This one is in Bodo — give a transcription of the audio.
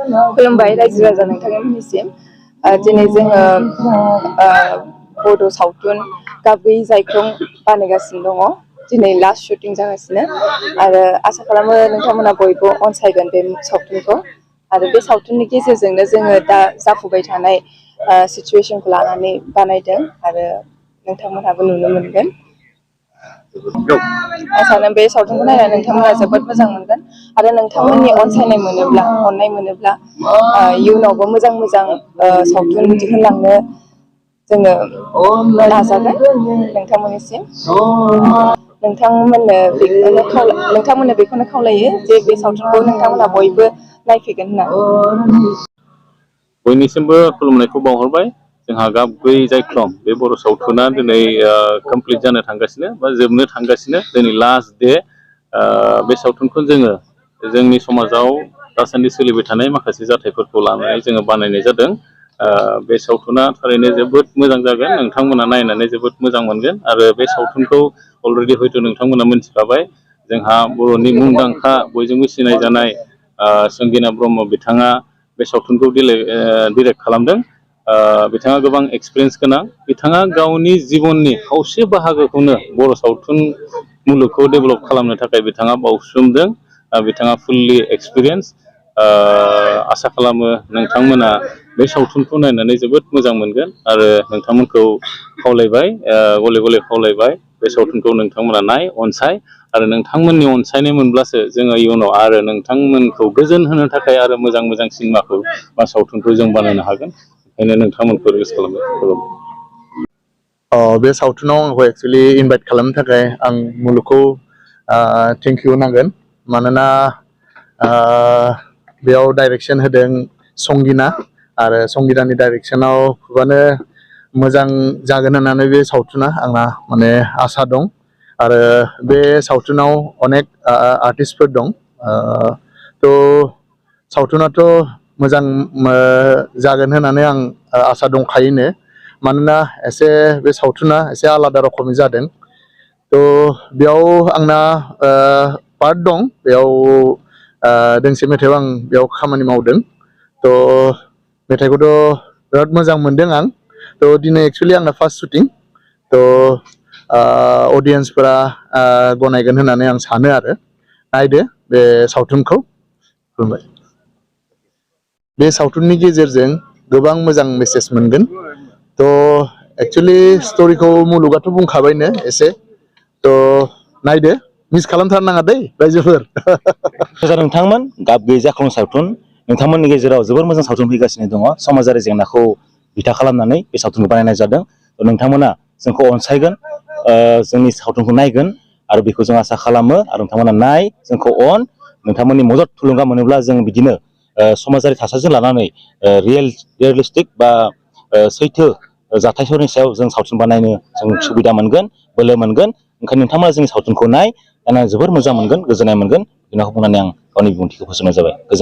खुलुमबाय रायजो राजा नोंथांमोननिसिम दिनै जोङो बड' सावथुन गाब गैयै जायख्लं बानायगासिनो दङ। दिनै लास्ट शुटिं जागासिनो आरो आसा खालामो नोंथांमोना बयबो अनसायगोन बे सावथुनखौ आरो बे सावथुननि गेजेरजोंनो जोङो दा जाफुबाय थानाय सिचुवेसनखौ लानानै बानायदों आरो नोंथांमोनहाबो नुनो मोनगोन। आं सानो बे सावथुनखौ नायनानै नोंथांमोना जोबोद मोजां मोनगोन आरो नोंथांमोननि अनसायनाय मोनोब्ला अननाय मोनोब्ला इयुनावबो मोजां सावथुन दिहुनलांनो जोङो नाजागोन नोंथांमोननिसिम। नोंथांमोननो बेखौनो खावलायो जे बे सावथुनखौ नोंथांमोना बयबो नायफैगोन होननानै। बयनिसिमबो खुलुमनायखौ बावहरबाय। जोंहा गाब गैयै जायख्लं बे बर' सावथुना दिनै कमप्लिट जानो थांगासिनो बा जोबनो थांगासिनो दिनै लास्ट दे। बे सावथुनखौ जोङो जोंनि समाजाव दासान्दि सोलिबाय थानाय माखासे जाथायफोरखौ लानानै जोङो बानायनाय जादों। बे सावथुना थारैनो जोबोद मोजां जागोन, नोंथांमोना नायनानै जोबोद मोजां मोनगोन आरो बे सावथुनखौ अलरेडि हयथ' नोंथांमोना मिथिखाबाय। जोंहा बर'नि मुंदांखा बयजोंबो सिनायजानाय संगिना ब्रह्म बिथाङा बे सावथुनखौ डिरेक्ट खालामदों। बिथाङा गोबां एक्सपिरियेन्स गोनां, बिथाङा गावनि जिबननि खावसे बाहागोखौनो बर' सावथुन मुलुगखौ डेभेलप खालामनो थाखाय बिथाङा बावसोमदों। बिथाङा फुल्लि एक्सपिरियेन्स। आसा खालामो नोंथांमोना बे सावथुनखौ नायनानै जोबोद मोजां मोनगोन आरो नोंथांमोनखौ खावलायबाय, गले गले खावलायबाय बे सावथुनखौ नोंथांमोना नाय, अनसाय आरो नोंथांमोननि अनसायनाय मोनब्लासो जोङो इयुनाव आरो नोंथांमोनखौ गोजोन होनो थाखाय आरो मोजां सिनेमाखौ बा सावथुनखौ जों बानायनो हागोन। ओंखायनो नोंथांमोनखौ रिकुवेस्ट खालामो। बे सावथुनाव आंखौ एक्सुवेलि इनभाइट खालामनो थाखाय आं मुलुगखौ थेंक इउ होनांगोन। मानोना बेयाव डाइरेक्सन होदों संगिना आरो संगिनानि डाइरेक्सनाव गोबानो मोजां जागोन होननानै बे सावथुना आंना माने आसा दं। आरो बे सावथुनाव अनेक आर्टिस्टफोर दं। सावथुनाथ' मोजां जागोन होननानै आं आसा दंखायोनो। मानोना बे सावथुना एसे आलादा रोखोमनि जादों। बेयाव आंना पार्ट दं, बेयाव दोंसे मेथाइआव आं बेयाव खामानि मावदों। मेथाइखौथ' बिराद मोजां मोनदों आं। दिनै एक्सुवेलि आंना फार्स्ट शुटिं। अडियन्सफोरा गनायगोन होननानै आं सानो आरो नायदो बे सावथुनखौ। खुलुमबाय। बे सावथुननि गेजेरजों गोबां मोजां मेसेज मोनगोन। एक्सुवेलि स्ट'रिखौ मुलुगाथ' बुंखाबायनो एसे। नायदो, मिस खालामथारनाङा दै रायजोफोर। नोंथांमोन गाब गैयै जायख्लं सावथुन, नोंथांमोननि गेजेराव जोबोर मोजां सावथुन फैगासिनो दङ। समाजारि जेंनाखौ बिथा खालामनानै बे सावथुनखौ बानायनाय जादों। नोंथांमोना जोंखौ अनसायगोन, जोंनि सावथुनखौ नायगोन आरो बेखौ जों आसा खालामो। आरो नोंथांमोना नाय, जोंखौ अन, नोंथांमोननि मदद थुलुंगा मोनोब्ला जों बिदिनो समाजारि थासारिजों लानानै रियेलिस्टिक बा सैथो जाथायफोरनि सायाव जों सावथुन बानायनो जों सुबिदा मोनगोन, बोलो मोनगोन। ओंखायनो नोंथांमोना जोंनि सावथुनखौ नाय, जोबोर मोजां मोनगोन, गोजोननाय मोनगोन। बेखौ बुंनानै आं गावनि बिबुंथिखौ फोजोबनाय जाबाय। गोजोन्थों।